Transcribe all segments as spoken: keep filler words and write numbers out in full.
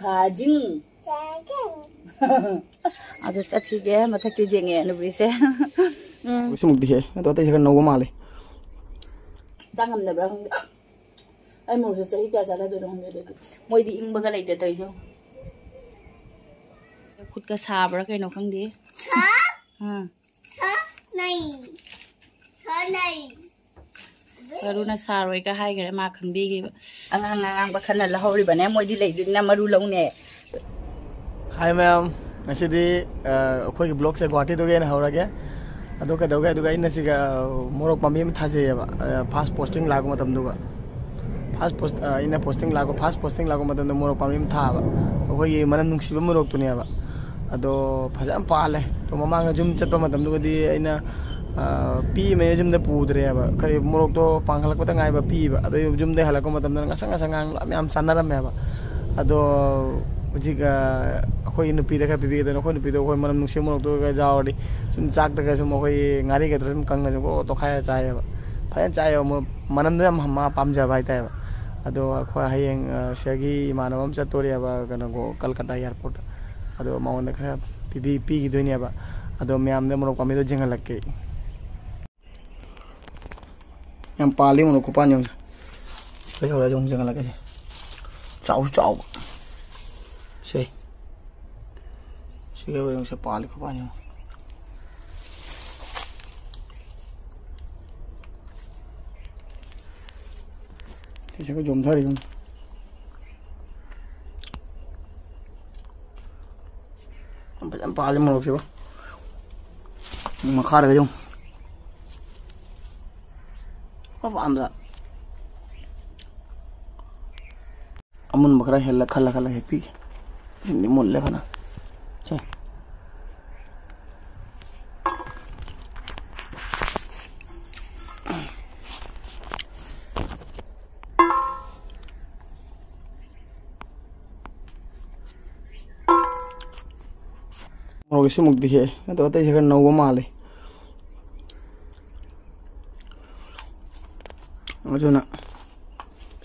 ꯈꯥꯖꯤꯡ꯫ ꯑꯗꯨ ꯆꯠꯈꯤꯒꯦ, ꯃꯊꯛꯇꯤ ꯌꯦꯡꯉꯦ ꯅꯨꯄꯤꯁꯦ꯫ ꯎꯝ꯫ ꯀꯩꯁꯨꯃꯨꯛꯇꯤ ꯍꯦꯛ ꯑꯗꯣ ꯑꯇꯩꯁꯦ ꯈꯔ ꯅꯧꯕ ꯃꯥꯜꯂꯦ꯫ ꯆꯥ ꯉꯝꯗꯕ꯭ꯔꯥ ꯈꯪꯗꯦ꯫ ꯑꯩ ꯃꯣꯔꯣꯛꯁꯦ ꯆꯍꯤ ꯀꯌꯥ ꯆꯥꯟꯅꯗꯣꯏꯅꯣ ꯈꯪꯗꯦ ꯑꯗꯨꯗꯤ꯫ ꯃꯣꯏꯗꯤ ꯏꯪꯕꯒ ꯂꯩꯇꯦ ꯇꯧꯔꯤꯁꯦ꯫ ꯈꯨꯠꯀ ꯁꯥꯕ꯭ꯔꯥ ꯀꯩꯅꯣ ꯈꯪꯗꯦ꯫ ꯑꯥ꯫ ꯁꯥꯅꯩ꯫ ꯁꯥꯅꯩ꯫ ꯃꯔꯨꯅ ꯁꯥꯔꯣꯏꯒ ꯍꯥꯏꯈ꯭ꯔꯦ, ꯃꯥ ꯈꯟꯕꯤꯈꯤꯕ꯫ ꯑꯉꯥꯡ ꯑꯉꯥꯡꯕ ꯈꯟꯅ ꯂꯧꯍꯧꯔꯤꯕꯅꯦ, ꯃꯣꯏꯗꯤ ꯂꯩꯗꯣꯏꯅꯤꯅ ꯃꯔꯨ ꯂꯧꯅꯦ꯫ ꯍꯥꯏ ꯃꯌꯥꯝ, ꯉꯁꯤꯗꯤ ꯑ, ꯑꯩꯈꯣꯏꯒꯤ ꯕ꯭ꯂꯣꯛꯁꯦ ꯒꯨꯍꯥꯇꯤꯗꯒꯤ ꯑꯩꯅ ꯍꯧꯔꯒꯦ꯫ ꯑꯗꯣ ꯀꯩꯗꯧꯒꯦ ꯑꯗꯨꯒ ꯑꯩꯅ ꯁꯤꯒ, ꯑ, ꯃꯣꯔꯣꯛ ꯄꯥꯝꯕꯤ ꯑꯃ ꯊꯥꯖꯩꯌꯦꯕ, ꯑ, ꯐꯥꯔꯁ ꯄꯣꯁꯇꯤꯡ ꯂꯥꯛꯄ ꯃꯇꯝꯗꯨꯒ꯫ ꯐꯥꯔꯁ ꯄꯣꯁ-, ꯑ, ꯑꯩꯅ ꯄꯣꯁꯇꯤꯡ ꯂꯥꯛꯄ, ꯐꯥꯔꯁ ꯄꯣꯁꯇꯤꯡ ꯂꯥꯛꯄ ꯃꯇꯝꯗ ꯃꯣꯔꯣꯛ ꯄꯥꯝꯕꯤ ꯑꯃ ꯊꯥꯕ, ꯑꯩꯈꯣꯏꯒꯤ ꯃꯅꯝ ꯅꯨꯡꯁꯤꯕ ꯃꯣꯔꯣꯛꯇꯨꯅꯦꯕ꯫ ꯑꯗꯣ ꯐꯖꯅ ꯄꯥꯜꯂꯦ꯫ ꯑꯗꯣ ꯃꯃꯥꯡꯗ ꯌꯨꯝ ꯆꯠꯄ ꯃꯇꯝꯗꯨꯒꯗꯤ ꯑꯩꯅ, ꯑ, ꯄꯤꯛꯏꯉꯩꯗ ꯌꯨꯝꯗ ꯄꯨꯗ꯭ꯔꯦꯕ, ꯀꯔꯤ ꯃꯣꯔꯣꯛꯇꯣ ꯄꯥꯡꯈꯠꯂꯛꯄꯗ ꯉꯥꯏꯕ ꯄꯤꯛꯏꯕ꯫ ꯑꯗꯣ ꯌꯨꯝꯗꯒꯤ ꯍꯜꯂꯛꯄ ꯃꯇꯝꯗ ꯉꯁꯪ ꯉꯁꯪ ꯉꯥꯡ ꯃꯌꯥꯝ ꯆꯥꯟꯅꯔꯝꯃꯦꯕ꯫ ꯑꯗꯣ ꯍꯧꯖꯤꯛ, ꯑ, ꯑꯩꯈꯣꯏ ꯅꯨꯄꯤꯗ ꯈꯔ ꯄꯤꯕꯤꯒꯗꯕꯅꯤ꯫ ꯑꯩꯈꯣꯏ ꯅꯨꯄꯤꯗꯣ ꯑꯩꯈꯣꯏ ꯃꯅꯝ ꯅꯨꯡꯁꯤꯕ ꯃꯣꯔꯣꯛꯇꯨꯒ ꯌꯥꯎꯔꯗꯤ ꯁꯨꯝ ꯆꯥꯛꯇꯒ ꯁꯨꯝ ꯑꯩꯈꯣꯏ ꯉꯥꯔꯤꯒꯗꯣ ꯁꯨꯝ ꯀꯪꯅ ꯁꯨꯝ ꯀꯣꯛ ꯇꯣꯠꯈꯥꯏꯔ ꯆꯥꯏꯌꯦꯕ꯫ ꯐꯖꯅ ꯆꯥꯏꯌꯦꯕ꯫ ꯃꯣꯏ ꯃꯅꯝꯗꯣ ꯌꯥꯝ ꯃꯥ ꯄꯥꯝꯖꯕ ꯍꯥꯏꯇꯥꯔꯦꯕ꯫ ꯑꯗꯣ ꯑꯩꯈꯣꯏ ꯍꯌꯦꯡ, ꯑ, ꯁꯤꯗꯒꯤ ꯏꯃꯥꯟꯅꯕ ꯑꯃ ꯆꯠꯇꯣꯔꯤꯑꯕ ꯀꯩꯅꯣ ꯀꯜꯀꯇꯥ ꯑꯦꯌꯥꯔꯄꯣꯔꯠꯇ꯫ ꯑꯗꯣ ꯃꯉꯣꯟꯗ ꯈꯔ ꯄꯤꯕꯤ-, ꯄꯤꯈꯤꯗꯣꯏꯅꯦꯕ꯫ ꯑꯗꯣ ꯃꯌꯥꯝꯗ ꯃꯣꯔꯣꯛ ꯄꯥꯝꯕꯤꯗꯣ ꯌꯦꯡꯍꯜꯂꯛꯀꯦ꯫ ꯌꯥꯝ ꯄꯥꯜꯂꯤ ꯃꯣꯔꯣꯛ ꯈꯨꯄꯥꯟ ꯌꯦꯡꯉꯨꯁꯦ꯫ ꯁꯤꯗ ꯌꯧꯔꯛꯑꯗꯤ ꯑꯃꯨꯛ ꯌꯦꯡꯍꯜꯂꯛꯀꯦꯁꯦ꯫ ꯆꯥꯎꯁꯨ ꯆꯥꯎꯕ꯫ ꯁꯦ꯫ ꯁꯤꯒ ꯌꯧꯔꯦ ꯌꯦꯡꯉꯨꯁꯦ, ꯄꯥꯜꯂꯤ ꯈꯨꯄꯥꯟ ꯌꯦꯡꯉꯨ꯫ ꯁꯤꯁꯤꯒ ꯌꯣꯝꯊꯔꯤ ꯌꯦꯡꯉꯨ꯫ ꯐꯖꯅ ꯄꯥꯜꯂꯤ ꯃꯣꯔꯣꯛꯁꯤꯕꯨ꯫ ꯃꯈꯥꯗꯒ ꯌꯦꯡꯉꯨ꯫ ꯃꯄꯥꯟꯗ ꯑꯃꯨꯟꯕ ꯈꯔ ꯍꯦꯜꯂ ꯈꯜꯂ ꯈꯜꯂ ꯍꯦꯛꯄꯤꯒꯦ꯫ ꯁꯤꯃꯗꯤ ꯃꯨꯜꯂꯦ ꯐꯅ꯫ ꯁꯦ꯫ ꯃꯣꯔꯣꯛꯁꯦ ꯁꯤꯃꯨꯛꯇꯤ ꯍꯦꯛꯑꯦ, ꯑꯗꯣ ꯑꯇꯩꯁꯦ ꯈꯔ ꯅꯧꯕ ꯃꯥꯜꯂꯦ꯫ ꯑꯗꯨꯅ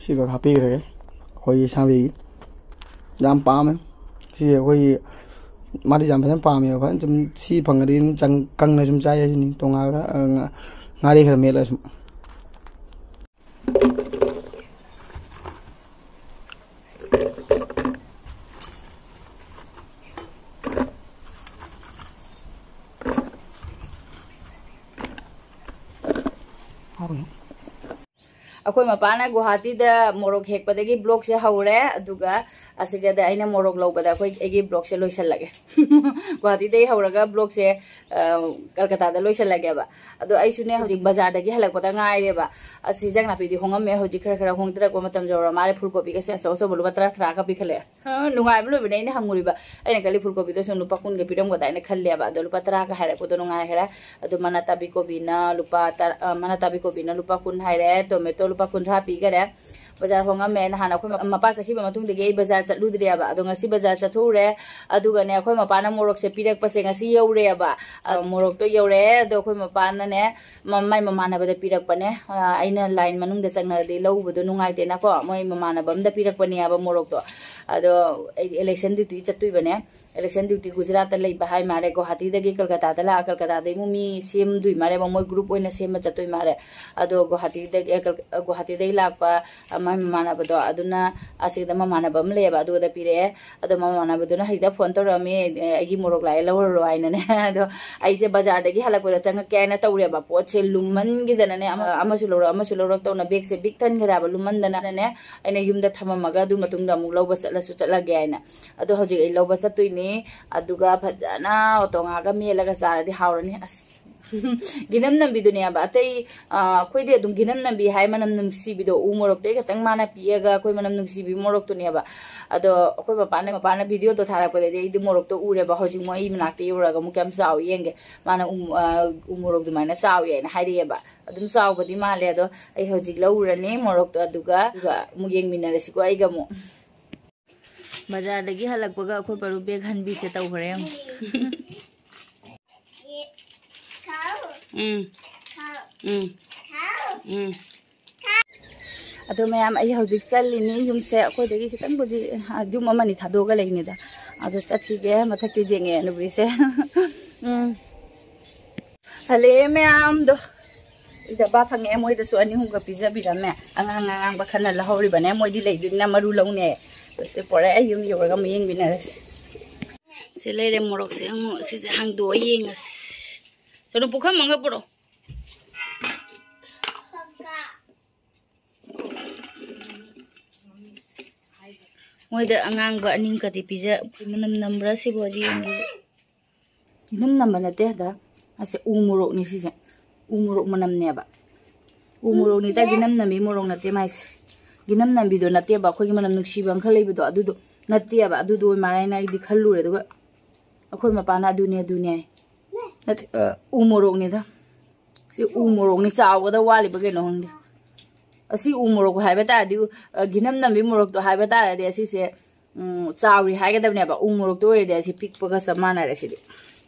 ꯁꯤꯈꯛ ꯍꯥꯞꯄꯤꯈ꯭ꯔꯒꯦ ꯑꯩꯈꯣꯏꯒꯤ ꯁꯥꯕꯤꯒꯤ꯫ ꯌꯥꯝ ꯄꯥꯝꯃꯦ꯫ ꯁꯤ ꯑꯩꯈꯣꯏꯒꯤ ꯃꯥꯗꯤ ꯌꯥꯝ ꯐꯖꯅ ꯄꯥꯝꯃꯦꯕ꯫ ꯐꯖꯅ ꯁꯨꯝ ꯁꯤ ꯐꯪꯉꯗꯤ ꯑꯗꯨꯝ ꯆꯪ-, ꯀꯪꯅ ꯁꯨꯝ ꯆꯥꯏ ꯍꯥꯏꯁꯤꯅꯤ꯫ ꯇꯣꯉꯥꯜꯂꯒ, ꯑ, ꯉꯥ-, ꯉꯥꯔꯤ ꯈꯔ ꯃꯦꯠꯂꯒ ꯁꯨꯝ꯫ ꯑꯩꯈꯣꯏ ꯃꯄꯥꯅ ꯒꯨꯋꯥꯍꯥꯇꯤꯗ ꯃꯣꯔꯣꯛ ꯍꯦꯛꯄꯗꯒꯤ ꯕ꯭ꯂꯣꯛꯁꯦ ꯍꯧꯔꯦ, ꯑꯗꯨꯒ ꯑꯁꯤꯒꯗ ꯑꯩꯅ ꯃꯣꯔꯣꯛ ꯂꯧꯕꯗ ꯑꯩꯈꯣꯏ, ꯑꯩꯒꯤ ꯕ꯭ꯂꯣꯛꯁꯦ ꯂꯣꯏꯁꯤꯜꯂꯒꯦ꯫ ꯒꯨꯋꯥꯍꯥꯇꯤꯗꯒꯤ ꯍꯧꯔꯒ ꯕ꯭ꯂꯣꯛꯁꯦ, ꯑ, ꯀꯜꯀꯇꯥꯗ ꯂꯣꯏꯁꯤꯜꯂꯒꯦꯕ꯫ ꯑꯗꯣ ꯑꯩꯁꯨꯅꯦ ꯍꯧꯖꯤꯛ ꯕꯖꯥꯔꯗꯒꯤ ꯍꯜꯂꯛꯄꯗ ꯉꯥꯏꯔꯦꯕ꯫ ꯑꯁꯤ ꯏꯟꯖꯥꯡ ꯅꯥꯄꯤꯗꯤ ꯍꯣꯡꯉꯝꯃꯦ, ꯍꯧꯖꯤꯛ ꯈꯔ ꯈꯔ ꯍꯣꯡꯗꯔꯛꯄ ꯃꯇꯝ ꯌꯧꯔ ꯃꯥꯜꯂꯦ꯫ ꯐꯨꯜ ꯀꯣꯕꯤꯒꯁꯦ ꯑꯆꯧ ꯑꯆꯧꯕ ꯂꯨꯄꯥ ꯇꯔꯥ ꯇꯔꯥꯒ ꯄꯤꯈꯠꯂꯛꯑꯦ꯫ ꯍꯥ, ꯅꯨꯡꯉꯥꯏꯕ ꯂꯣꯏꯕꯅꯦ꯫ ꯑꯩꯅ ꯍꯪꯉꯨꯔꯤꯕ, ꯑꯩꯅ ꯈꯜꯂꯤ ꯐꯨꯜ ꯀꯣꯕꯤꯗꯣ ꯁꯨꯝ ꯂꯨꯄꯥ ꯀꯨꯟꯒ ꯄꯤꯔꯝꯒꯗ꯭ꯔꯥ ꯍꯥꯏꯅ ꯈꯜꯂꯦꯕ꯫ ꯑꯗꯣ ꯂꯨꯄꯥ ꯇꯔꯥꯒ ꯍꯥꯏꯔꯛꯄꯗꯣ ꯅꯨꯡꯉꯥꯏꯈ꯭ꯔꯦ꯫ ꯑꯗꯣ ꯃꯅꯥ ꯇꯥꯕꯤ ꯀꯣꯕꯤꯅ ꯂꯨꯄꯥ ꯇꯔꯥ, ꯑ, ꯃꯅꯥ ꯇꯥꯕꯤ ꯀꯣꯕꯤꯅ ꯂꯨꯄꯥ ꯀꯨꯟ ꯍꯥꯏꯔꯦ, ꯇꯣꯃꯦꯇꯣ ꯂꯨꯄꯥ ꯀꯨꯟꯊ꯭ꯔꯥ ꯄꯤꯈꯔꯦ꯫ ꯕꯖꯥꯔ ꯍꯣꯡꯉꯝꯃꯦ꯫ ꯅꯍꯥꯟ ꯑꯩꯈꯣꯏ ꯃ-, ꯃꯄꯥ ꯆꯠꯈꯤꯕ ꯃꯇꯨꯡꯗꯒꯤ ꯑꯩ ꯕꯖꯥꯔ ꯆꯠꯂꯨꯗ꯭ꯔꯦꯕ꯫ ꯑꯗꯣ ꯉꯁꯤ ꯕꯖꯥꯔ ꯆꯠꯊꯣꯛꯎꯔꯦ꯫ ꯑꯗꯨꯒꯅꯦ, ꯑꯩꯈꯣꯏ ꯃꯄꯥꯅ ꯃꯣꯔꯣꯛꯁꯦ ꯄꯤꯔꯛꯄꯁꯦ ꯉꯁꯤ ꯌꯧꯔꯦꯕ꯫ ꯑ, ꯃꯣꯔꯣꯛꯇꯣ ꯌꯧꯔꯛꯑꯦ꯫ ꯑꯗꯣ ꯑꯩꯈꯣꯏ ꯃꯄꯥꯅꯅꯦ, ꯃ-, ꯃꯥꯏ ꯃꯃꯥꯟꯅꯕꯗ ꯄꯤꯔꯛꯄꯅꯦ꯫ ꯑ, ꯑꯩꯅ ꯂꯥꯏꯟ ꯃꯅꯨꯡꯗ ꯆꯪꯉꯗꯤ ꯂꯧꯕꯗꯣ ꯅꯨꯡꯉꯥꯏꯇꯦꯅꯀꯣ, ꯃꯣꯏ ꯃꯃꯥꯟꯅꯕ ꯑꯃꯗ ꯄꯤꯔꯛꯄꯅꯦꯕ ꯃꯣꯔꯣꯛꯇꯣ꯫ ꯑꯗꯣ ꯑꯩꯗꯤ ꯏꯂꯦꯛꯁꯟ ꯗ꯭ꯌꯨꯇꯤ ꯆꯠꯇꯣꯏꯕꯅꯦ꯫ ꯏꯂꯦꯛꯁꯟ ꯗ꯭ꯌꯨꯇꯤ ꯒꯨꯖꯔꯥꯠꯇ ꯂꯩꯕ ꯍꯥꯏ ꯃꯥꯜꯂꯦ, ꯒꯨꯋꯥꯍꯥꯇꯤꯗꯒꯤ ꯀꯜꯀꯇꯥꯗ ꯂꯥꯛꯑ, ꯀꯜꯀꯇꯥꯗꯩ ꯑꯃꯨꯛ ꯃꯤ ꯁꯦꯝꯗꯣꯏ ꯃꯥꯜꯂꯦꯕ, ꯃꯣꯏ ꯒ꯭ꯔꯨꯞ ꯑꯣꯏꯅ ꯁꯦꯝꯕ ꯆꯠꯇꯣꯏ ꯃꯥꯜꯂꯦ꯫ ꯑꯗꯣ ꯒꯨꯋꯥꯍꯥꯇꯤꯗꯒꯤ, ꯑ, ꯀꯜ-, ꯑ, ꯒꯨꯋꯥꯍꯥꯇꯤꯗꯒꯤ ꯂꯥꯛꯄ, ꯑ, ꯃꯥꯏ ꯃꯃꯥꯟꯅꯕꯗꯣ, ꯑꯗꯨꯅ ꯑꯁꯤꯗ ꯃꯃꯥꯟꯅꯕ ꯑꯃ ꯂꯩꯌꯦꯕ, ꯑꯗꯨꯗ ꯄꯤꯔꯛꯑꯦ꯫ ꯑꯗꯣ ꯃꯃꯥꯟꯅꯕꯗꯨꯅ ꯍꯧꯖꯤꯛꯇ ꯐꯣꯟ ꯇꯧꯔꯛꯑꯝꯃꯤ, "ꯑꯦ, ꯑꯩꯒꯤ ꯃꯣꯔꯣꯛ ꯂꯥꯛꯑꯦ, ꯂꯧꯔꯨꯔꯣ" ꯍꯥꯏꯅꯅꯦ꯫ ꯑꯗꯣ ꯑꯩꯁꯦ ꯕꯖꯥꯔꯗꯒꯤ ꯍꯜꯂꯛꯄꯗ ꯆꯪꯉꯛꯀꯦ ꯍꯥꯏꯅ ꯇꯧꯔꯦꯕ, ꯄꯣꯠꯁꯦ ꯂꯨꯝꯃꯟꯈꯤꯗꯅꯅꯦ, ꯑꯃ-, ꯑꯃꯁꯨ ꯂꯧꯔꯛ, ꯑꯃꯁꯨ ꯂꯧꯔꯛ ꯇꯧꯅ ꯕꯦꯒꯁꯦ ꯕꯤꯛ ꯊꯟꯈ꯭ꯔꯦꯕ, ꯂꯨꯝꯃꯟꯗꯅꯅꯦ꯫ ꯑꯩꯅ ꯌꯨꯝꯗ ꯊꯝꯃꯝꯃꯒ ꯑꯗꯨ ꯃꯇꯨꯡꯗ ꯑꯃꯨꯛ ꯂꯧꯕ ꯆꯠꯂꯁꯨ ꯆꯠꯂꯒꯦ ꯍꯥꯏꯅ꯫ ꯑꯗꯣ ꯍꯧꯖꯤꯛ ꯑꯩ ꯂꯧꯕ ꯆꯠꯇꯣꯏꯅꯤ꯫ ꯑꯗꯨꯒ ꯐꯖꯅ ꯑꯣꯇꯣꯉꯥꯒ ꯃꯦꯠꯂꯒ ꯆꯥꯔꯗꯤ ꯍꯥꯎꯔꯅꯤ꯫ ꯑꯁ, ꯒꯤꯅꯝ ꯅꯝꯕꯤꯗꯨꯅꯦꯕ꯫ ꯑꯇꯩ, ꯑ, ꯑꯩꯈꯣꯏꯗꯤ ꯑꯗꯨꯝ ꯒꯤꯅꯝ ꯅꯝꯕꯤ ꯍꯥꯏ, ꯃꯅꯝ ꯅꯨꯡꯁꯤꯕꯤꯗꯣ, ꯎ ꯃꯣꯔꯣꯛꯇꯩ ꯈꯤꯇꯪ ꯃꯥꯅ ꯄꯤꯛꯑꯒ ꯑꯩꯈꯣꯏ ꯃꯅꯝ ꯅꯨꯡꯁꯤꯕꯤ ꯃꯣꯔꯣꯛꯇꯨꯅꯦꯕ꯫ ꯑꯗꯣ ꯑꯩꯈꯣꯏ ꯃꯄꯥꯅ, ꯃꯄꯥꯅ ꯚꯤꯗꯤꯑꯣꯗꯣ ꯊꯥꯔꯛꯄꯗꯗꯤ ꯑꯩꯗꯤ ꯃꯣꯔꯣꯛꯇꯣ ꯎꯔꯦꯕ꯫ ꯍꯧꯖꯤꯛ ꯃꯣꯏ ꯑꯩ ꯃꯅꯥꯛꯇ ꯌꯧꯔꯒ ꯑꯃꯨꯛ ꯀꯌꯥꯝ ꯆꯥꯎꯏ ꯌꯦꯡꯒꯦ꯫ ꯃꯥꯅ ꯎ, ꯑ, ꯎ ꯃꯣꯔꯣꯛ ꯑꯗꯨꯃꯥꯏꯅ ꯆꯥꯎꯏ ꯍꯥꯏꯅ ꯍꯥꯏꯔꯛꯑꯦꯕ꯫ ꯑꯗꯨꯝ ꯆꯥꯎꯕꯗꯤ ꯃꯥꯜꯂꯦ꯫ ꯑꯗꯣ ꯑꯩ ꯍꯧꯖꯤꯛ ꯂꯧꯔꯨꯔꯅꯤ ꯃꯣꯔꯣꯛꯇꯣ, ꯑꯗꯨꯒ, ꯑꯗꯨꯒ ꯑꯃꯨꯛ ꯌꯦꯡꯃꯤꯟꯅꯔꯁꯤꯀꯣ ꯑꯩꯒ ꯑꯃꯨꯛ꯫ ꯕꯖꯥꯔꯗꯒꯤ ꯍꯜꯂꯛꯄꯒ ꯑꯩꯈꯣꯏ ꯄꯔꯨ ꯕꯦꯒ ꯍꯟꯕꯤꯁꯦ ꯇꯧꯈ꯭ꯔꯦ ꯌꯦꯡꯉꯨ꯫ ꯎꯝ꯫ ꯎꯝ꯫ ꯎꯝ꯫ ꯑꯗꯣ ꯃꯌꯥꯝ, ꯑꯩ ꯍꯧꯖꯤꯛ ꯆꯠꯂꯤꯅꯤ ꯌꯨꯝꯁꯦ꯫ ꯑꯩꯈꯣꯏꯗꯒꯤ ꯈꯤꯇꯪꯕꯨꯗꯤ, ꯑ, ꯌꯨꯝ ꯑꯃꯅꯤ ꯊꯥꯗꯣꯛꯑꯒ ꯂꯩꯅꯤꯗ꯫ ꯑꯗꯣ ꯆꯠꯈꯤꯒꯦ, ꯃꯊꯛꯇꯤ ꯌꯦꯡꯉꯦ ꯅꯨꯄꯤꯁꯦ꯫ ꯎꯝ꯫ ꯍꯜꯂꯛꯑꯦ ꯃꯌꯥꯝꯗꯣ꯫ ꯏꯗꯕ ꯐꯪꯉꯦ, ꯃꯣꯏꯗꯁꯨ ꯑꯅꯤ ꯑꯍꯨꯝꯒ ꯄꯤꯖꯕꯤꯔꯝꯃꯦ꯫ ꯑꯉꯥꯡ ꯑꯉꯥꯡꯕ ꯈꯔꯅ ꯂꯧꯍꯧꯔꯤꯕꯅꯦ, ꯃꯣꯏꯗꯤ ꯂꯩꯗꯣꯏꯅꯤꯅ ꯃꯔꯨ ꯂꯧꯅꯦ꯫ ꯁꯤ ꯄꯣꯔꯛꯑꯦ, ꯌꯨꯝ ꯌꯧꯔꯒ ꯑꯃꯨꯛ ꯌꯦꯡꯃꯤꯟꯅꯔꯁꯤ꯫ ꯁꯤ ꯂꯩꯔꯦ ꯃꯣꯔꯣꯛꯁꯦ, ꯑꯃꯨꯛ ꯁꯤꯁꯦ ꯍꯥꯡꯗꯣꯛꯑ ꯌꯦꯡꯉꯁꯤ꯫ ꯁꯣꯅꯨ, ꯄꯨꯈꯝ ꯑꯃꯒ ꯄꯨꯔꯛꯑꯣ꯫ ꯃꯣꯏꯗ ꯑꯉꯥꯡꯕ ꯑꯅꯤꯡꯀꯗꯤ ꯄꯤꯖ-, ꯃꯅꯝ ꯅꯝꯕ꯭ꯔꯥ ꯁꯤꯕꯨ ꯍꯧꯖꯤꯛ ꯌꯦꯡꯒꯦ꯫ ꯏꯅꯝ ꯅꯝꯕ ꯅꯠꯇꯦ ꯑꯗ, ꯑꯁꯦ ꯎ ꯃꯣꯔꯣꯛꯅꯤ ꯁꯤꯁꯦ꯫ ꯎ ꯃꯣꯔꯣꯛ ꯃꯅꯝꯅꯦꯕ꯫ ꯎ ꯃꯣꯔꯣꯛꯅꯤꯗ, ꯒꯤꯅꯝ ꯅꯝꯕꯤ ꯃꯣꯔꯣꯛ ꯅꯠꯇꯦ ꯃꯥꯏꯁꯦ꯫ ꯒꯤꯅꯝ ꯅꯝꯕꯤꯗꯣ ꯅꯠꯇꯦꯕ, ꯑꯩꯈꯣꯏꯒꯤ ꯃꯅꯝ ꯅꯨꯡꯁꯤꯕ ꯑꯃꯈꯛ ꯂꯩꯕꯗꯣ, ꯑꯗꯨꯗꯣ ꯅꯠꯇꯦꯕ꯫ ꯑꯗꯨꯗꯣ ꯑꯣꯏ ꯃꯥꯜꯂꯦꯅ ꯑꯩꯗꯤ ꯈꯜꯂꯨꯔꯦ, ꯑꯗꯨꯒ ꯑꯩꯈꯣꯏ ꯃꯄꯥꯅ ꯑꯗꯨꯅꯦ, ꯑꯗꯨꯅꯦ ꯍꯥꯏ꯫ ꯅꯠꯇꯦ, ꯑ, ꯎ ꯃꯣꯔꯣꯛꯅꯤꯗ꯫ ꯁꯤ ꯎ ꯃꯣꯔꯣꯛꯅꯤ, ꯆꯥꯎꯒꯗ ꯋꯥꯠꯂꯤꯕ ꯀꯩꯅꯣ ꯈꯪꯗꯦ꯫ ꯑꯁꯤ ꯎ ꯃꯣꯔꯣꯛ ꯍꯥꯏꯕ ꯇꯥꯔꯗꯤ, ꯎ-, ꯑ, ꯒꯤꯅꯝ ꯅꯝꯕꯤ ꯃꯣꯔꯣꯛꯇꯣ ꯍꯥꯏꯕ ꯇꯥꯔꯗꯤ ꯑꯁꯤꯁꯦ, ꯎꯝ, ꯆꯥꯎꯔꯤ ꯍꯥꯏꯒꯗꯕꯅꯦꯕ꯫ ꯎ ꯃꯣꯔꯣꯛꯇꯣ ꯑꯣꯏꯔꯗꯤ ꯑꯁꯤ ꯄꯤꯛꯄꯒ ꯆꯞ ꯃꯥꯟꯅꯔꯦ ꯁꯤꯗꯤ꯫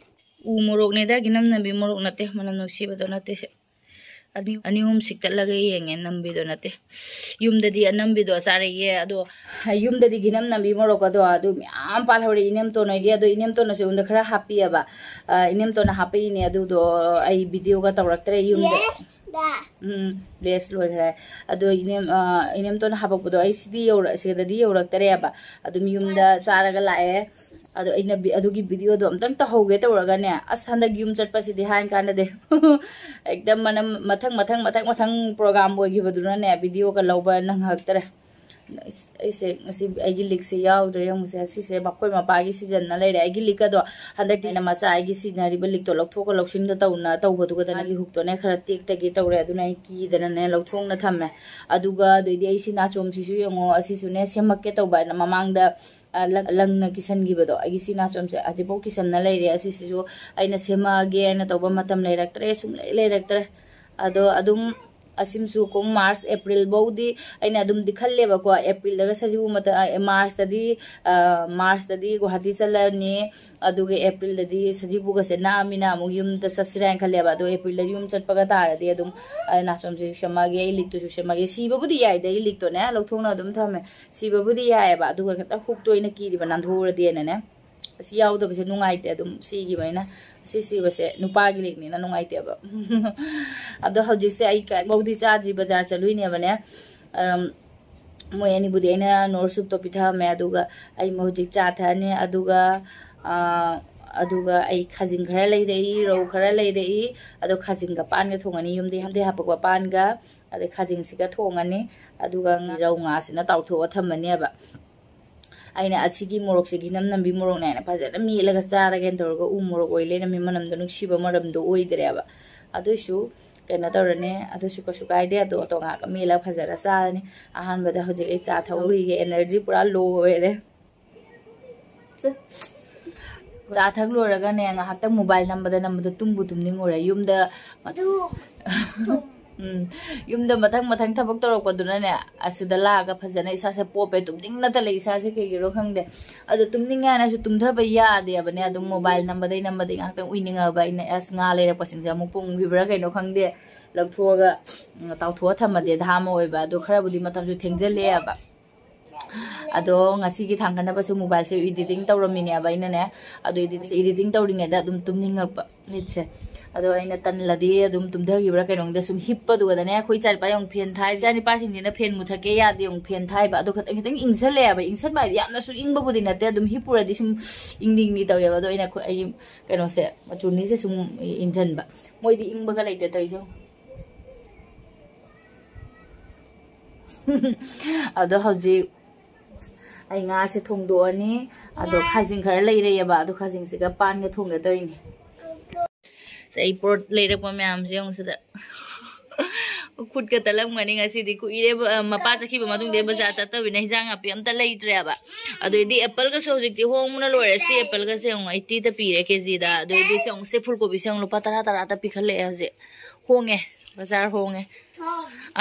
ꯎ ꯃꯣꯔꯣꯛꯅꯦꯗ, ꯒꯤꯅꯝ ꯅꯝꯕꯤ ꯃꯣꯔꯣꯛ ꯅꯠꯇꯦ, ꯃꯅꯝ ꯅꯨꯡꯁꯤꯕꯗꯣ ꯅꯠꯇꯦ ꯁꯤ꯫ ꯑꯅꯤ, ꯑꯅꯤ ꯑꯍꯨꯝ ꯁꯤꯛꯇꯠꯂꯒ ꯌꯦꯡꯉꯦ, ꯅꯝꯕꯤꯗꯣ ꯅꯠꯇꯦ꯫ ꯌꯨꯝꯗꯗꯤ ꯑꯅꯝꯕꯤꯗꯣ ꯆꯥꯔꯛꯑꯦ, ꯑꯗꯣ ꯌꯨꯝꯗꯗꯤ ꯒꯤꯅꯝ ꯅꯝꯕꯤ ꯃꯣꯔꯣꯛꯀꯗꯣ ꯑꯗꯨ ꯃꯌꯥꯝ ꯄꯥꯜꯍꯧꯔꯦ ꯏꯅꯦꯝꯇꯣꯟ ꯍꯣꯏꯒꯤ꯫ ꯑꯗꯣ ꯏꯅꯦꯝꯇꯣꯟꯅꯁꯨ ꯑꯩꯉꯣꯟꯗ ꯈꯔ ꯍꯥꯞꯄꯤꯑꯕ꯫ ꯑ, ꯏꯅꯦꯝꯇꯣꯟꯅ ꯍꯥꯞꯄꯛꯏꯅꯦ, ꯑꯗꯨꯗꯣ ꯑꯩ ꯚꯤꯗꯤꯑꯣꯒ ꯇꯧꯔꯛꯇ꯭ꯔꯦ ꯌꯨꯝꯗ꯫ ꯎꯝ, ꯂꯦꯁ ꯂꯣꯏꯈ꯭ꯔꯦ꯫ ꯑꯗꯣ ꯏꯅꯦꯝ-, ꯑ, ꯏꯅꯦꯝꯇꯣꯟꯅ ꯍꯥꯄꯛꯄꯗꯣ ꯑꯩ ꯁꯤꯗꯤ ꯌꯧꯔꯛ-, ꯁꯤꯗꯗꯤ ꯌꯧꯔꯛꯇꯔꯦꯕ꯫ ꯑꯗꯨꯝ ꯌꯨꯝꯗ ꯆꯥꯔꯒ ꯂꯥꯛꯑꯦ꯫ ꯑꯗꯣ ꯑꯩꯅ ꯚꯤ-, ꯑꯗꯨꯒꯤ ꯚꯤꯗꯤꯑꯣꯗꯣ ꯑꯝꯇꯪ ꯇꯧꯍꯧꯒꯦ ꯇꯧꯔꯒꯅꯦ, ꯑꯁ, ꯍꯟꯗꯛ ꯌꯨꯝ ꯆꯠꯄꯁꯤꯗꯤ ꯍꯥꯏꯅ ꯀꯥꯟꯅꯗꯦ꯫ ꯍꯦꯛꯇ ꯃꯅꯝ-, ꯃꯊꯪ, ꯃꯊꯪ, ꯃꯊꯪ, ꯃꯊꯪ ꯄ꯭ꯔꯣꯒꯥꯝ ꯑꯣꯏꯈꯤꯕꯗꯨꯅꯅꯦ, ꯚꯤꯗꯤꯑꯣꯒ ꯂꯧꯕ ꯅꯪꯉꯛꯇꯔꯦ꯫ ꯑꯩꯁ-, ꯑꯩꯁꯦ ꯉꯁꯤ ꯑꯩꯒꯤ ꯂꯤꯛꯁꯦ ꯌꯥꯎꯗ꯭ꯔꯦ꯫ ꯌꯦꯡꯉꯨꯁꯦ, ꯑꯁꯤꯁꯦ ꯃꯈꯣꯏ ꯃꯄꯥꯒꯤ ꯁꯤꯖꯟꯅ ꯂꯩꯔꯦ꯫ ꯑꯩꯒꯤ ꯂꯤꯛ ꯑꯗꯣ ꯍꯟꯗꯛꯇꯤ ꯑꯩꯅ ꯃꯆꯥ ꯑꯩꯒꯤ ꯁꯤꯖꯤꯟꯅꯔꯤꯕ ꯂꯤꯛꯇꯣ ꯂꯧꯊꯣꯛꯀ ꯂꯧꯁꯤꯟꯒ ꯇꯧꯅ ꯇꯧꯕꯗꯨꯒꯗꯅ ꯑꯩꯒꯤ ꯍꯨꯛꯇꯣꯅꯦ ꯈꯔ ꯇꯦꯛꯇꯒꯦ ꯇꯧꯔꯦ꯫ ꯑꯗꯨꯅ ꯑꯩ ꯀꯤꯗꯅꯅꯦ ꯂꯧꯊꯣꯛꯅ ꯊꯝꯃꯦ꯫ ꯑꯗꯨꯒ ꯑꯗꯩꯗꯤ ꯑꯩ ꯁꯤ ꯅꯥꯆꯣꯝꯁꯤꯁꯨ ꯌꯦꯡꯉꯣ, ꯑꯁꯤꯁꯨꯅꯦ ꯁꯦꯝꯃꯛꯀꯦ ꯇꯧꯕ ꯍꯥꯏꯅ ꯃꯃꯥꯡꯗ, ꯑ, ꯂꯪ-, ꯂꯪꯅ ꯀꯤꯁꯟꯈꯤꯕꯗꯣ, ꯑꯩꯒꯤ ꯁꯤ ꯅꯥꯆꯣꯝꯁꯦ ꯍꯧꯖꯤꯛꯐꯥꯎ ꯀꯤꯁꯟꯅ ꯂꯩꯔꯦ꯫ ꯑꯁꯤꯁꯤꯁꯨ ꯑꯩꯅ ꯁꯦꯝꯃꯛꯑꯒꯦ ꯍꯥꯏꯅ ꯇꯧꯕ ꯃꯇꯝ ꯂꯩꯔꯛꯇ꯭ꯔꯦ, ꯁꯨꯡꯂꯩ ꯂꯩꯔꯛꯇ꯭ꯔꯦ꯫ ꯑꯗꯣ ꯑꯗꯨꯝ ꯑꯁꯤꯃꯁꯨ ꯀꯨꯝ ꯃꯥꯔꯆ ꯑꯦꯄ꯭ꯔꯤꯜ ꯐꯥꯎꯗꯤ ꯑꯩꯅ ꯑꯗꯨꯝꯗꯤ ꯈꯜꯂꯦꯕꯀꯣ꯫ ꯑꯦꯄ꯭ꯔꯤꯜꯗꯒ ꯁꯖꯤꯕꯨ ꯃꯇꯝ, ꯑ, ꯃꯥꯔꯆꯇꯗꯤ, ꯑ, ꯃꯥꯔꯆꯇꯗꯤ ꯒꯨꯋꯥꯍꯥꯇꯤ ꯆꯠꯂꯅꯤ, ꯑꯗꯨꯒ ꯑꯦꯄ꯭ꯔꯤꯜꯗꯗꯤ ꯁꯖꯤꯕꯨꯒꯁꯦ ꯅꯛꯑꯃꯤꯅ ꯑꯃꯨꯛ ꯌꯨꯝꯗ ꯆꯠꯁꯤꯔꯥ ꯍꯥꯏꯅ ꯈꯜꯂꯦꯕ꯫ ꯑꯗꯣ ꯑꯦꯄ꯭ꯔꯤꯜꯗ ꯌꯨꯝ ꯆꯠꯄꯒ ꯇꯥꯔꯗꯤ ꯑꯗꯨꯝ, ꯑ, ꯅꯥꯆꯣꯝꯁꯨ ꯁꯦꯝꯃꯛꯑꯒꯦ, ꯑꯩ ꯂꯤꯛꯇꯨꯁꯨ ꯁꯦꯝꯃꯛꯑꯒꯦ꯫ ꯁꯤꯕꯕꯨꯗꯤ ꯌꯥꯏꯗ, ꯑꯩ ꯂꯤꯛꯇꯣꯅꯦ ꯂꯧꯊꯣꯛꯅ ꯑꯗꯨꯝ ꯊꯝꯃꯦ꯫ ꯁꯤꯕꯕꯨꯗꯤ ꯌꯥꯏꯑꯕ, ꯑꯗꯨꯒ ꯈꯤꯇꯪ ꯍꯨꯛꯇꯣ ꯑꯩꯅ ꯀꯤꯔꯤꯕ, ꯅꯥꯟꯊꯣꯛꯎꯔꯗꯤꯅꯅꯦ꯫ ꯑꯁꯤ ꯌꯥꯎꯗꯕꯁꯦ ꯅꯨꯡꯉꯥꯏꯇꯦ, ꯑꯗꯨꯝ ꯁꯤꯈꯤꯕꯅꯤꯅ꯫ ꯑꯁꯤ ꯁꯤꯕꯁꯦ ꯅꯨꯄꯥꯒꯤ ꯂꯤꯛꯅꯤꯅ ꯅꯨꯡꯉꯥꯏꯇꯦꯕ꯫ ꯑꯗꯣ ꯍꯧꯖꯤꯛꯁꯦ ꯑꯩ ꯀꯔꯤꯝꯐꯥꯎꯗꯤ ꯆꯥꯗ꯭ꯔꯤ, ꯕꯖꯥꯔ ꯆꯠꯂꯨꯏꯅꯦꯕꯅꯦ꯫ ꯑꯝ, ꯃꯣꯏ ꯑꯅꯤꯕꯨꯗꯤ ꯑꯩꯅ ꯅꯣꯔ ꯁꯨꯞꯇꯣ ꯄꯤꯊꯔꯝꯃꯦ, ꯑꯗꯨꯒ ꯑꯩ ꯍꯧꯖꯤꯛ ꯆꯥ ꯊꯛꯑꯅꯤ, ꯑꯗꯨꯒ, ꯑ, ꯑꯗꯨꯒ ꯑꯩ ꯈꯥꯖꯤꯡ ꯈꯔ ꯂꯩꯔꯛꯏ, ꯔꯧ ꯈꯔ ꯂꯩꯔꯛꯏ, ꯑꯗꯣ ꯈꯥꯖꯤꯡꯒ ꯄꯥꯟꯒ ꯊꯣꯡꯉꯅꯤ, ꯌꯨꯝꯗꯩ ꯍꯥꯞꯄꯛꯄ ꯄꯥꯟꯒ, ꯑꯗꯩ ꯈꯥꯖꯤꯡꯁꯤꯒ ꯊꯣꯡꯉꯅꯤ, ꯑꯗꯨꯒ ꯔꯧ ꯉꯥꯁꯤꯅ ꯇꯥꯎꯊꯣꯛꯑ ꯊꯝꯃꯅꯦꯕ꯫ ꯑꯩꯅ ꯑꯁꯤꯒꯤ ꯃꯣꯔꯣꯛꯁꯦ ꯘꯤꯅꯝ ꯅꯝꯕꯤ ꯃꯣꯔꯣꯛꯅꯦ ꯍꯥꯏꯅ ꯐꯖꯅ ꯃꯦꯠꯂꯒ ꯆꯥꯔꯒꯦꯅ ꯇꯧꯔꯒ ꯎ ꯃꯣꯔꯣꯛ ꯑꯣꯏ ꯂꯩꯔꯝꯃꯤ, ꯃꯅꯝꯗꯣ ꯅꯨꯡꯁꯤꯕ ꯃꯅꯝꯗꯣ ꯑꯣꯏꯗ꯭ꯔꯦꯕ꯫ ꯑꯗꯨꯏꯁꯨ ꯀꯩꯅꯣ ꯇꯧꯔꯅꯤ, ꯑꯗꯨꯁꯨ ꯀꯩꯁꯨ ꯀꯥꯏꯗꯦ꯫ ꯑꯗꯣ ꯑꯇꯣ ꯉꯥꯛꯀ ꯃꯦꯠꯂꯒ ꯐꯖꯅ ꯆꯥꯔꯅꯤ꯫ ꯑꯍꯥꯟꯕꯗ ꯍꯧꯖꯤꯛ ꯑꯩ ꯆꯥ ꯊꯛꯎꯈꯤꯒꯦ, ꯑꯦꯅꯔꯖꯤ ꯄꯨꯔꯥ ꯂꯣ ꯑꯣꯏꯔꯦ꯫ ꯆꯥ ꯊꯛ ꯂꯣꯏꯔꯒꯅꯦ, ꯉꯥꯏꯍꯥꯛꯇꯪ ꯃꯣꯕꯥꯏꯜ ꯅꯝꯕꯗ ꯅꯝꯕꯗ ꯇꯨꯝꯕꯨ ꯇꯨꯝꯅꯤꯡꯉꯨꯔꯦ꯫ ꯌꯨꯝꯗ ꯃꯊꯪ, ꯎꯝ, ꯌꯨꯝꯗ ꯃꯊꯪ ꯃꯊꯪ ꯊꯕꯛ ꯇꯧꯔꯛꯄꯗꯨꯅꯅꯦ, ꯑꯁꯤꯗ ꯂꯥꯛꯑꯒ ꯐꯖꯅ ꯏꯁꯥꯁꯦ ꯄꯣꯞꯄꯦ, ꯇꯨꯝꯅꯤꯡꯅꯇ ꯂꯩ ꯏꯁꯥꯁꯦ, ꯀꯩꯒꯤꯅꯣ ꯈꯪꯗꯦ꯫ ꯑꯗꯣ ꯇꯨꯝꯅꯤꯡꯉꯦ ꯍꯥꯏꯅꯁꯨ ꯇꯨꯝꯊꯕ ꯌꯥꯗꯦꯕꯅꯦ, ꯑꯗꯨꯝ ꯃꯣꯕꯥꯏꯜ ꯅꯝꯕꯗꯩ ꯅꯝꯕꯗꯩ ꯉꯥꯏꯍꯥꯛꯇꯪ ꯎꯏꯅꯤꯡꯉꯕ ꯑꯩꯅ꯫ ꯑꯁ, ꯉꯥ ꯂꯩꯔꯛꯄꯁꯤꯡꯁꯦ ꯑꯃꯨꯛ ꯄꯨꯝꯈꯤꯕ꯭ꯔꯥ ꯀꯩꯅꯣ ꯈꯪꯗꯦ, ꯂꯧꯊꯣꯛꯑꯒ, ꯎꯝ, ꯇꯥꯎꯊꯣꯛꯑ ꯊꯝꯃꯗꯤ ꯙꯥꯃ ꯑꯣꯏꯕ꯫ ꯑꯗꯣ ꯈꯔꯕꯨꯗꯤ ꯃꯇꯝꯁꯨ ꯊꯦꯡꯖꯤꯜꯂꯛꯑꯦꯕ꯫ ꯑꯗꯣ ꯉꯁꯤꯒꯤ ꯊꯥꯡꯒꯠꯅꯕꯁꯨ ꯃꯣꯕꯥꯏꯜꯁꯦ ꯏꯗꯤꯇꯤꯡ ꯇꯧꯔꯝꯃꯤꯅꯦꯕ ꯑꯩꯅꯅꯦ꯫ ꯑꯗꯣ ꯏꯗꯤꯇꯤꯡ ꯇꯧꯔꯤꯉꯩꯗ ꯑꯗꯨꯝ ꯇꯨꯝꯅꯤꯡꯉꯛꯄ ꯃꯤꯠꯁꯦ꯫ ꯑꯗꯣ ꯑꯩꯅ ꯇꯜꯂꯗꯤ ꯑꯗꯨꯝ ꯇꯨꯝꯊꯈꯤꯕ꯭ꯔꯥ ꯀꯩꯅꯣꯝꯗ ꯁꯨꯝ ꯍꯤꯞꯄꯗꯨꯒꯗꯅꯦ, ꯑꯩꯈꯣꯏ ꯏꯆꯥꯅꯤꯄꯥ ꯌꯦꯡꯉꯨ, ꯐꯦꯟ ꯊꯥꯏ꯫ ꯏꯆꯥꯅꯤꯄꯥꯁꯤꯡꯁꯤꯅ ꯐꯦꯟ ꯃꯨꯊꯠꯀꯦ ꯌꯥꯗꯦ, ꯌꯦꯡꯉꯨ, ꯐꯦꯟ ꯊꯥꯏꯕ꯫ ꯑꯗꯣ ꯈꯤꯇꯪ ꯈꯤꯇꯪ ꯏꯪꯁꯜꯂꯛꯑꯦꯕ꯫ ꯏꯪꯁꯟꯕ ꯍꯥꯏꯗꯤ ꯌꯥꯝꯅꯁꯨ ꯏꯪꯕꯕꯨꯗꯤ ꯅꯠꯇꯦ, ꯑꯗꯨꯝ ꯍꯤꯞꯄꯨꯔꯗꯤ ꯁꯨꯝ ꯏꯪꯂꯤ ꯏꯪꯂꯤ ꯇꯧꯋꯦꯕ꯫ ꯑꯗꯣ ꯑꯩꯅ ꯑꯩꯈꯣꯏ, ꯑꯩ ꯀꯩꯅꯣꯁꯦ, ꯃꯆꯨꯅꯤꯁꯦ ꯁꯨꯝ ꯏꯟꯁꯤꯟꯕ꯫ ꯃꯣꯏꯗꯤ ꯏꯪꯕꯒ ꯂꯩꯇꯦ ꯇꯧꯔꯤꯁꯦ꯫ ꯑꯗꯣ ꯍꯧꯖꯤꯛ ꯑꯩ ꯉꯥꯁꯦ ꯊꯣꯡꯗꯣꯛꯑꯅꯤ꯫ ꯑꯗꯣ ꯈꯥꯖꯤꯡ ꯈꯔ ꯂꯩꯔꯛꯑꯦꯕ, ꯑꯗꯣ ꯈꯥꯖꯤꯡꯁꯤꯒ ꯄꯥꯟꯒ ꯊꯣꯡꯒꯦ ꯇꯧꯔꯤꯅꯦ꯫ ꯑꯩ ꯄꯣꯠ ꯂꯩꯔꯛꯄ ꯃꯌꯥꯝꯁꯦ ꯌꯦꯡꯉꯨ ꯁꯤꯗ꯫ ꯈꯨꯠꯀ ꯇꯠꯂꯝꯒꯅꯤ ꯉꯁꯤꯗꯤ꯫ ꯀꯨꯏꯔꯦ, ꯕ-, ꯃꯄꯥ ꯆꯠꯈꯤꯕ ꯃꯇꯨꯡꯗ ꯕꯖꯥꯔ ꯆꯠꯇꯕꯅꯤꯅ ꯍꯤꯟꯖꯥꯡ ꯅꯥꯄꯤ ꯑꯝꯇ ꯂꯩꯇ꯭ꯔꯦꯕ꯫ ꯑꯗꯨꯏꯗꯤ appleꯒꯁꯨ ꯍꯧꯖꯤꯛꯇꯤ ꯍꯣꯡꯕꯅ ꯂꯣꯏꯔꯦ꯫ ꯁꯤ appleꯒꯁꯦ ꯌꯦꯡꯉꯨ, eightyꯗ ꯄꯤꯔꯦ KGꯗ꯫ ꯑꯗꯨꯏꯗꯤ ꯁꯤ ꯌꯦꯡꯉꯨ, ꯁꯤ ꯐꯨꯜꯀꯣꯕꯤꯁꯦ ꯌꯦꯡꯉꯨ, ꯂꯨꯄꯥ ꯇꯔꯥ ꯇꯔꯥꯗ ꯄꯤꯈꯠꯂꯛꯑꯦ ꯍꯧꯖꯤꯛ꯫ ꯍꯣꯡꯉꯦ꯫ ꯕꯖꯥꯔ ꯍꯣꯡꯉꯦ꯫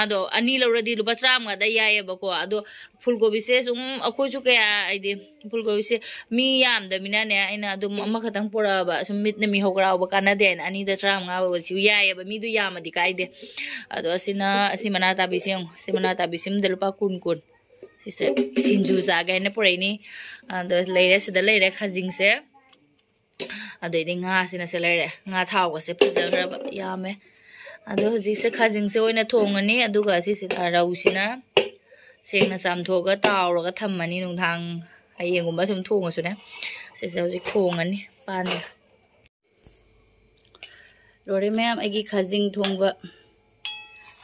ꯑꯗꯣ ꯑꯅꯤ ꯂꯧꯔꯗꯤ ꯂꯨꯄꯥ ꯇꯔꯥꯃꯉꯥꯗ ꯌꯥꯏꯌꯦꯕꯀꯣ꯫ ꯑꯗꯣ ꯐꯨꯜ ꯀꯣꯕꯤꯁꯦ ꯁꯨꯝ ꯑꯩꯈꯣꯏꯁꯨ ꯀꯌꯥ, ꯍꯥꯏꯗꯤ ꯐꯨꯜ ꯀꯣꯕꯤꯁꯦ ꯃꯤ ꯌꯥꯝꯗꯕꯅꯤꯅꯅꯦ, ꯑꯩꯅ ꯑꯗꯨꯝ ꯑꯃꯈꯛꯇꯪ ꯄꯨꯔꯛꯑꯕ, ꯁꯨꯝ ꯃꯤꯠꯅ ꯃꯤ ꯍꯧꯒꯠꯂꯛꯑꯕ ꯀꯥꯟꯅꯗꯦꯅ ꯑꯅꯤꯗ ꯇꯔꯥꯃꯉꯥ ꯑꯣꯏꯕꯁꯨ ꯌꯥꯏꯌꯦꯕ, ꯃꯤꯗꯨ ꯌꯥꯝꯃꯗꯤ ꯀꯥꯏꯗꯦ꯫ ꯑꯗꯣ ꯑꯁꯤꯅ, ꯑꯁꯤ ꯃꯅꯥ ꯇꯥꯕꯤꯁꯦ ꯌꯦꯡꯉꯣ, ꯁꯤ ꯃꯅꯥ ꯇꯥꯕꯤꯁꯤꯝꯗ ꯂꯨꯄꯥ ꯀꯨꯟ ꯀꯨꯟ꯫ ꯁꯤꯁꯦ ꯁꯤꯡꯖꯨ ꯆꯥꯒꯦ ꯍꯥꯏꯅ ꯄꯨꯔꯛꯏꯅꯤ꯫ ꯑꯗꯣ ꯂꯩꯔꯦ, ꯁꯤꯗ ꯂꯩꯔꯦ ꯈꯥꯖꯤꯡꯁꯦ꯫ ꯑꯗꯩꯗꯤ ꯉꯥꯁꯤꯅ ꯁꯤ ꯂꯩꯔꯦ꯫ ꯉꯥ ꯊꯥꯎꯒꯁꯦ ꯐꯖꯈ꯭ꯔꯕ, ꯌꯥꯝꯃꯦ꯫ ꯑꯗꯣ ꯍꯧꯖꯤꯛꯁꯦ ꯈꯥꯖꯤꯡꯁꯦ ꯑꯣꯏꯅ ꯊꯣꯡꯉꯅꯤ, ꯑꯗꯨꯒ ꯁꯤꯁꯤꯗ ꯔꯧꯁꯤꯅ ꯁꯦꯡꯅ ꯆꯥꯝꯊꯣꯛꯑꯒ ꯇꯥꯎꯔꯒ ꯊꯝꯃꯅꯤ, ꯅꯨꯡꯗꯥꯡ ꯍꯌꯦꯡꯒꯨꯝꯕ ꯁꯨꯝ ꯊꯣꯡꯉꯁꯨꯅꯦ꯫ ꯁꯤꯁꯦ ꯍꯧꯖꯤꯛ ꯊꯣꯡꯉꯅꯤ ꯄꯥꯟꯒ꯫ ꯂꯣꯏꯔꯦ ꯃꯌꯥꯝ, ꯑꯩꯒꯤ ꯈꯥꯖꯤꯡ ꯊꯣꯡꯕ,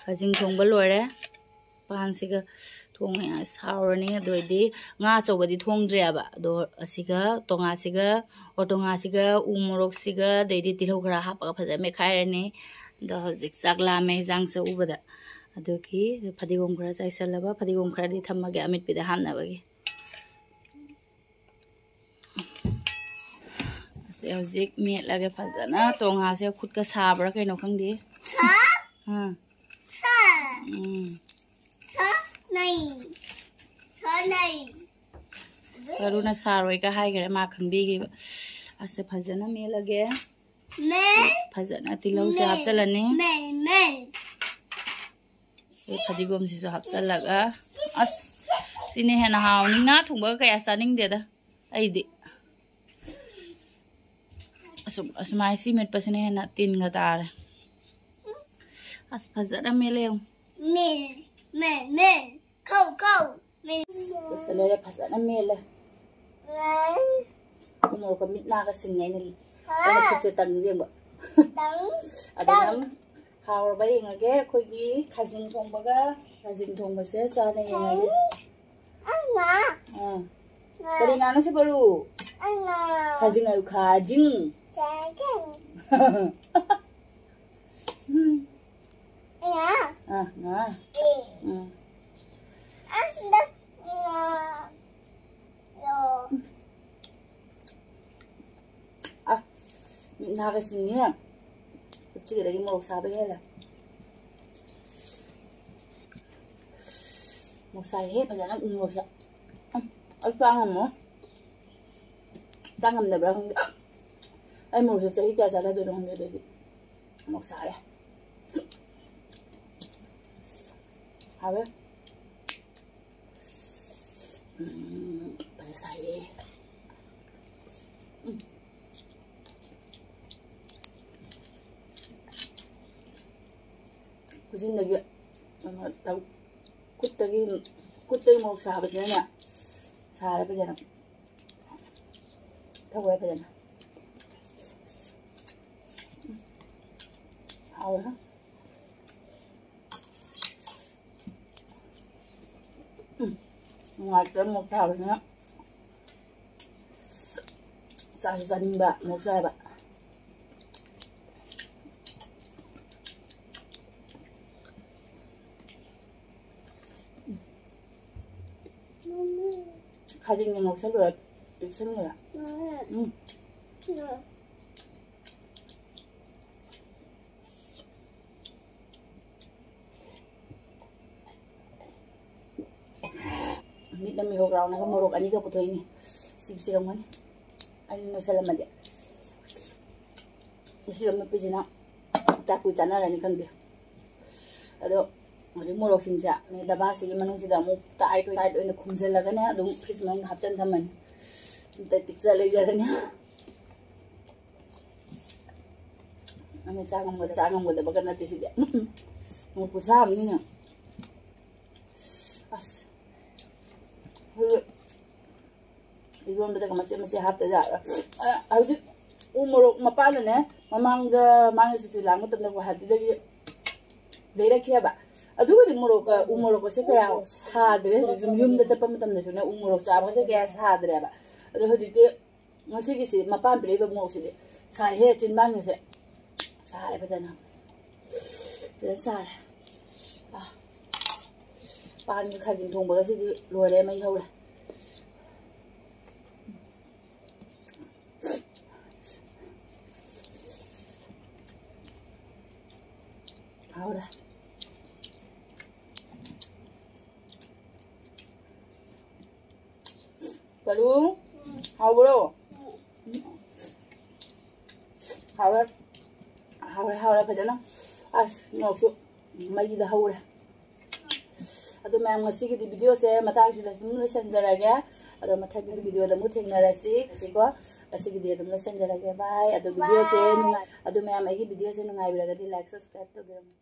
ꯈꯥꯖꯤꯡ ꯊꯣꯡꯕ ꯂꯣꯏꯔꯦ꯫ ꯄꯥꯟꯁꯤꯒ ꯊꯣꯡꯉꯦ꯫ ꯑꯁ, ꯍꯥꯎꯔꯅꯤ꯫ ꯑꯗꯨ ꯑꯣꯏꯗꯤ ꯉꯥ ꯑꯆꯧꯕꯗꯤ ꯊꯣꯡꯗ꯭ꯔꯦꯕ, ꯑꯗꯣ ꯑꯁꯤꯒ ꯇꯣꯉꯥꯁꯤꯒ, ꯑꯣ, ꯇꯣꯉꯥꯁꯤꯒ ꯎ ꯃꯣꯔꯣꯛꯁꯤꯒ, ꯑꯗꯩꯗꯤ ꯇꯤꯜꯍꯧ ꯈꯔ ꯍꯥꯞꯄꯒ ꯐꯖꯅ ꯃꯦꯠꯈꯥꯏꯔꯅꯤ꯫ ꯑꯗꯣ ꯍꯧꯖꯤꯛ ꯆꯥꯛ ꯂꯥꯝꯃꯦ ꯍꯤꯟꯖꯥꯡꯁꯦ ꯎꯕꯗ꯫ ꯑꯗꯨꯒꯤ ꯐꯗꯤꯒꯣꯝ ꯈꯔ ꯆꯥꯏꯁꯜꯂꯕ, ꯐꯗꯤꯒꯣꯝ ꯈꯔꯗꯤ ꯊꯝꯃꯒꯦ ꯑꯃꯦꯠꯄꯤꯗ ꯍꯥꯞꯅꯕꯒꯤ꯫ ꯑꯁꯤ ꯍꯧꯖꯤꯛ ꯃꯦꯠꯂꯒꯦ ꯐꯖꯅ꯫ ꯇꯣꯉꯥꯁꯦ ꯈꯨꯠꯀ ꯁꯥꯕ꯭ꯔꯥ ꯀꯩꯅꯣ ꯈꯪꯗꯦ꯫ ꯍꯥ? ꯑꯥ꯫ ꯍꯥ? ꯎꯝ꯫ ꯁꯥ ꯅꯩ꯫ ꯁꯥ ꯅꯩ꯫ ꯀꯔꯨꯅ ꯁꯥꯔꯣꯏꯒ ꯍꯥꯏꯈ꯭ꯔꯦ, ꯃꯥ ꯈꯪꯕꯤꯈꯤꯕ꯫ ꯑꯁꯦ ꯐꯖꯅ ꯃꯦꯠꯂꯒꯦ꯫ ꯃꯦ꯫ ꯐꯖꯅ ꯇꯤꯜꯍꯧꯁꯦ ꯃꯦ꯫ ꯍꯥꯞꯆꯤꯜꯂꯅꯤ꯫ ꯃꯦ, ꯃꯦ꯫ ꯑꯗꯩ ꯐꯗꯤꯒꯣꯝꯁꯤꯁꯨ ꯍꯥꯞꯆꯤꯜꯂꯒ꯫ ꯑꯁ, ꯁꯤꯅ ꯍꯦꯟꯅ ꯍꯥꯎꯅꯤ꯫ ꯉꯥ ꯊꯣꯡꯕꯒ ꯀꯌꯥ ꯆꯥꯅꯤꯡꯗꯦꯗ ꯑꯩꯗꯤ꯫ ꯑꯁꯨꯝ, ꯑꯁꯨꯃꯥꯏꯅ ꯁꯤ ꯃꯦꯠꯄꯁꯤꯅ ꯍꯦꯟꯅ ꯇꯤꯟꯒ ꯇꯥꯔꯦ꯫ ꯑꯁ, ꯐꯖꯅ ꯃꯦꯠꯂꯦ ꯌꯦꯡꯉꯨ꯫ ꯃꯦ, ꯃꯦ, ꯃꯦ꯫ ꯈꯧ, ꯈꯧ꯫ ꯃꯦ꯫ ꯑꯁ, ꯂꯣꯏꯔꯦ, ꯐꯖꯅ ꯃꯦꯠꯂꯦ꯫ ꯃꯦ꯫ ꯎ ꯃꯣꯔꯣꯛꯀ ꯃꯤꯠ ꯅꯥꯒ ꯁꯤꯡꯉꯦ ꯑꯩꯅ, ꯍꯥ꯫ ꯑꯩꯅ ꯈꯨꯠꯁꯦ ꯇꯪ ꯌꯦꯡꯕ꯫ ꯇꯪ, ꯑꯗꯨꯅ ꯇꯪ꯫ ꯍꯥꯎꯔꯕ ꯌꯦꯡꯉꯒꯦ꯫ ꯑꯩꯈꯣꯏꯒꯤ ꯈꯥꯖꯤꯡ ꯊꯣꯡꯕꯒ ꯈꯥꯖꯤꯡ ꯊꯣꯡꯕꯁꯦ ꯆꯥꯅ ꯌꯦꯡꯉꯒꯦ꯫ ꯑ, ꯉꯥ꯫ ꯑꯥ꯫ ꯉꯥ꯫ ꯀꯔꯤ ꯉꯥꯅꯣ ꯁꯤ, ꯕꯔꯨ? ꯑ, ꯉꯥ꯫ ꯈꯥꯖꯤꯡ ꯍꯥꯏꯌꯨ, ꯈꯥꯖꯤꯡ꯫ ꯈꯥꯖꯤꯡ꯫ ꯎꯝ꯫ ꯉꯥ꯫ ꯑ, ꯉꯥ꯫ ꯎꯝ꯫ ꯎꯝ꯫ ꯑ, ꯗ, ꯉꯥ꯫ ꯔꯣ꯫ ꯑ, ꯃꯤꯠ ꯅꯥꯒ ꯁꯤꯡꯉꯦ꯫ ꯈꯨꯠꯁꯤꯒꯗꯒꯤ ꯃꯣꯔꯣꯛ ꯁꯥꯕ ꯍꯦꯜꯂꯦ꯫ ꯉꯁꯥꯏ ꯍꯦꯛ ꯐꯖꯅ ꯎ ꯃꯣꯔꯣꯛꯁꯦ꯫ ꯎꯝ, ꯑꯩ ꯆꯥ ꯉꯝꯃꯣꯏ꯫ ꯆꯥ ꯉꯝꯗꯕ꯭ꯔꯥ ꯈꯪꯗꯦ꯫ ꯑꯩ ꯃꯣꯔꯣꯛꯁꯦ ꯆꯍꯤ ꯀꯌꯥ ꯆꯥꯟꯅꯗꯣꯏꯅꯣ ꯈꯪꯗꯦ꯫ ꯑꯗꯨꯗꯤ ꯃꯣꯔꯣꯛ ꯁꯥꯔꯦ꯫ ꯍꯥꯎꯋꯦ꯫ ꯎꯝ, ꯐꯖ ꯁꯥꯏꯌꯦ꯫ ꯎꯝ꯫ ꯈꯨꯖꯤꯟꯗꯒꯤ, ꯀꯩꯅꯣ ꯇꯧ-, ꯈꯨꯠꯇꯒꯤ, ꯈꯨꯠꯇꯒꯤ ꯃꯣꯔꯣꯛ ꯁꯥꯕꯁꯤꯅꯅꯦ, ꯁꯥꯔꯦ ꯐꯖꯅ꯫ ꯊꯧꯋꯦ ꯐꯖꯅ꯫ ꯍꯥꯎꯋꯦ꯫ ꯎꯝ, ꯅꯨꯡꯉꯥꯏꯇꯦ ꯃꯣꯔꯣꯛ ꯁꯥꯕꯁꯤꯅ꯫ ꯆꯥꯁꯨ ꯆꯥꯅꯤꯡꯕ, ꯃꯣꯔꯣꯛꯁꯨ ꯁꯥꯕ꯫ ꯈꯥꯖꯤꯡꯒ ꯉꯧꯁꯜꯂꯨꯔ ꯄꯤꯛꯁꯟꯈ꯭ꯔꯦ꯫ ꯎꯝ꯫ ꯃꯤꯠꯅ ꯃꯤꯍꯧ ꯔꯥꯎꯅꯒ ꯃꯣꯔꯣꯛ ꯑꯅꯤꯒ ꯄꯨꯊꯣꯛꯏꯅꯦ꯫ ꯁꯤꯕꯨ ꯁꯤꯔꯝꯒꯅꯤ꯫ ꯑꯩꯅ ꯅꯣꯏꯁꯜꯂꯝꯃꯗꯤ꯫ ꯁꯤꯔꯝ ꯅꯨꯄꯤꯁꯤꯅ ꯆꯥꯛ ꯀꯨꯏ ꯆꯥꯅꯔꯅꯤ ꯈꯪꯗꯦ꯫ ꯑꯗꯣ ꯍꯧꯖꯤꯛ ꯃꯣꯔꯣꯛꯁꯤꯡꯁꯦ ꯗꯕꯥꯁꯤꯒꯤ ꯃꯅꯨꯡꯁꯤꯗ ꯑꯃꯨꯛ ꯇꯥꯏꯠ ꯇꯥꯏꯠ ꯑꯣꯏꯅ ꯈꯨꯝꯖꯤꯜꯂꯒꯅꯦ ꯑꯗꯨꯝ ꯐ꯭ꯔꯤꯖ ꯃꯅꯨꯡꯗ ꯍꯥꯞꯆꯤꯟ ꯊꯝꯃꯅꯤ꯫ ꯑꯝꯇ ꯇꯤꯛꯆ ꯂꯩꯖꯔꯅꯤ꯫ ꯑꯗꯨ ꯆꯥ ꯉꯝꯒꯗ-, ꯆꯥ ꯉꯝꯒꯗꯕꯒ ꯅꯠꯇꯦ ꯁꯤꯗꯤ꯫ ꯎꯝ, ꯎꯝ꯫ ꯈꯨꯠꯁꯥ ꯑꯃꯅꯤꯅꯦ꯫ ꯑꯁ꯫ ꯍꯧꯖꯤꯛ ꯏꯔꯣꯟꯕꯗꯒ ꯃꯆꯦꯠ ꯃꯆꯦꯠ ꯍꯥꯞꯇ ꯌꯥꯔꯣꯏ꯫ ꯑ, ꯍꯧꯖꯤꯛ ꯎ ꯃꯣꯔꯣꯛ ꯃꯄꯥꯟꯗꯅꯦ, ꯃꯃꯥꯡꯗ ꯃꯥꯅ ꯁꯨꯇꯤ ꯂꯥꯛꯄ ꯃꯇꯝꯗ ꯒꯨꯋꯥꯍꯥꯇꯤꯗꯒꯤ ꯂꯩꯔꯛꯈꯤꯑꯕ꯫ ꯑꯗꯨꯒꯗꯤ ꯃꯣꯔꯣꯛꯀ ꯎ ꯃꯣꯔꯣꯛꯀꯁꯦ ꯀꯌꯥ ꯁꯥꯗ꯭ꯔꯦ꯫ ꯍꯧꯖꯤꯛ ꯌꯨꯝ, ꯌꯨꯝꯗ ꯆꯠꯄ ꯃꯇꯝꯗꯁꯨꯅꯦ ꯎ ꯃꯣꯔꯣꯛ ꯆꯥꯕꯁꯦ ꯀꯌꯥ ꯁꯥꯗ꯭ꯔꯦꯕ꯫ ꯑꯗꯣ ꯍꯧꯖꯤꯛꯇꯤ ꯉꯁꯤꯒꯤꯁꯤ ꯃꯄꯥꯟ ꯄꯤꯔꯛꯏꯕ ꯃꯣꯔꯣꯛꯁꯤꯗꯤ ꯁꯥꯏꯍꯦ, ꯆꯤꯟꯕꯥꯟꯒꯁꯦ ꯁꯥꯔꯦ ꯐꯖꯅ꯫ ꯐꯖꯅ ꯁꯥꯔꯦ꯫ ꯑꯥ, ꯄꯥꯟꯒ ꯈꯥꯖꯤꯡ ꯊꯣꯡꯕꯒꯁꯤꯗꯤ ꯂꯣꯏꯔꯦ, ꯃꯩ ꯍꯧꯔꯦ꯫ ꯍꯧꯔꯦ꯫ ꯑꯂꯨ ꯍꯥꯎꯕ꯭ꯔꯣ? ꯍꯥꯎꯔꯦ, ꯍꯥꯎꯔꯦ, ꯍꯥꯎꯔꯦ ꯐꯖꯅ꯫ ꯑꯁ, ꯉꯣꯛꯁꯨ ꯃꯩꯗ ꯍꯧꯔꯦ꯫ ꯑꯗꯣ ꯃꯌꯥꯝ, ꯉꯁꯤꯒꯤꯗꯤ ꯚꯤꯗꯤꯑꯣꯁꯦ ꯃꯇꯥꯡꯁꯤꯗ ꯑꯗꯨꯝ ꯂꯣꯏꯁꯤꯟꯖꯔꯒꯦ꯫ ꯑꯗꯣ ꯃꯊꯪꯒꯤ ꯚꯤꯗꯤꯑꯣꯗ ꯑꯃꯨꯛ ꯊꯦꯡꯅꯔꯁꯤ꯫ ꯀꯣ, ꯉꯁꯤꯒꯤꯗꯤ ꯑꯗꯨꯝ ꯂꯣꯏꯁꯤꯟꯖꯔꯒꯦ꯫ ꯕꯥꯏ꯫ ꯑꯗꯣ ꯚꯤꯗꯤꯑꯣꯁꯦ ꯅꯨꯡꯉꯥꯏ-, ꯑꯗꯣ ꯃꯌꯥꯝ, ꯑꯩꯒꯤ ꯚꯤꯗꯤꯑꯣꯁꯦ ꯅꯨꯡꯉꯥꯏꯕꯤꯔꯒꯗꯤ ꯂꯥꯏꯛ, ꯁꯕꯁꯀ꯭ꯔꯥꯏꯕ ꯇꯧꯕꯤꯔꯝꯃꯨ꯫